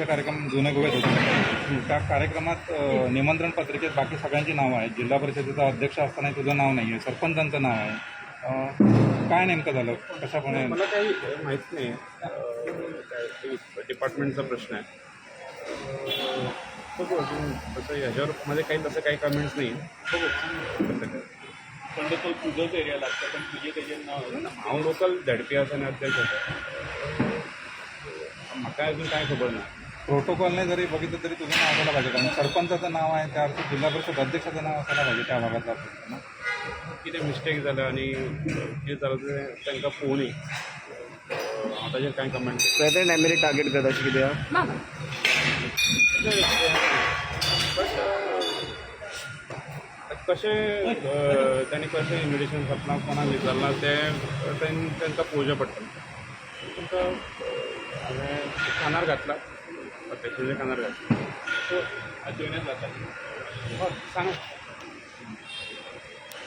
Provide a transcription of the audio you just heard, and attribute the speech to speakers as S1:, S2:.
S1: मुख्य कार्यक्रम जुन्या गोव्यात होता. त्या कार्यक्रमात निमंत्रण पत्रिकेत बाकी सगळ्यांची नावं आहेत. जिल्हा परिषदेचा अध्यक्ष असताना तुझं नाव नाही आहे, सरपंचांचं नाव आहे. काय नेमकं झालं, कशामुळे?
S2: मला काही माहीत नाही. काय डिपार्टमेंटचा प्रश्न आहे. बघू, अजून तसं ह्याच्यावर मध्ये काही तसं काही कमेंट्स नाही. बघू कसं काय.
S3: पण तो तुझोच एरिया लागता, पण तुजे तेजेर नाव.
S2: हांव लोकल झेडपी आसा आनी अध्यक्ष आसा. म्हाका अजून कांय खबर ना.
S1: प्रोटोकॉलने जरी बघितलं तरी तुझं नाव असायला पाहिजे, कारण सरपंचाचं नाव आहे, त्या अर्थी जिल्हा परिषद अध्यक्षाचं नाव असायला पाहिजे त्या भागातला ना.
S2: कितें मिस्टेक जाल्या आनी कितें जालां तें तांकां पळोवनी. हांव ताजेर कांय कमेंट
S4: प्रेझेंट एम टार्गेट करता अशें कितें आहा?
S2: ना. बट कशें तांणी कशें इन्विटेशन छापलां, कोणाक विचारलां तें तांकां पळोवचें पडटलें. तांकां हांवें कानार घातलां, अध्यक्षाच्या कानार घातलां.
S3: सो आजोवनच जाता.
S2: हय, सांगा.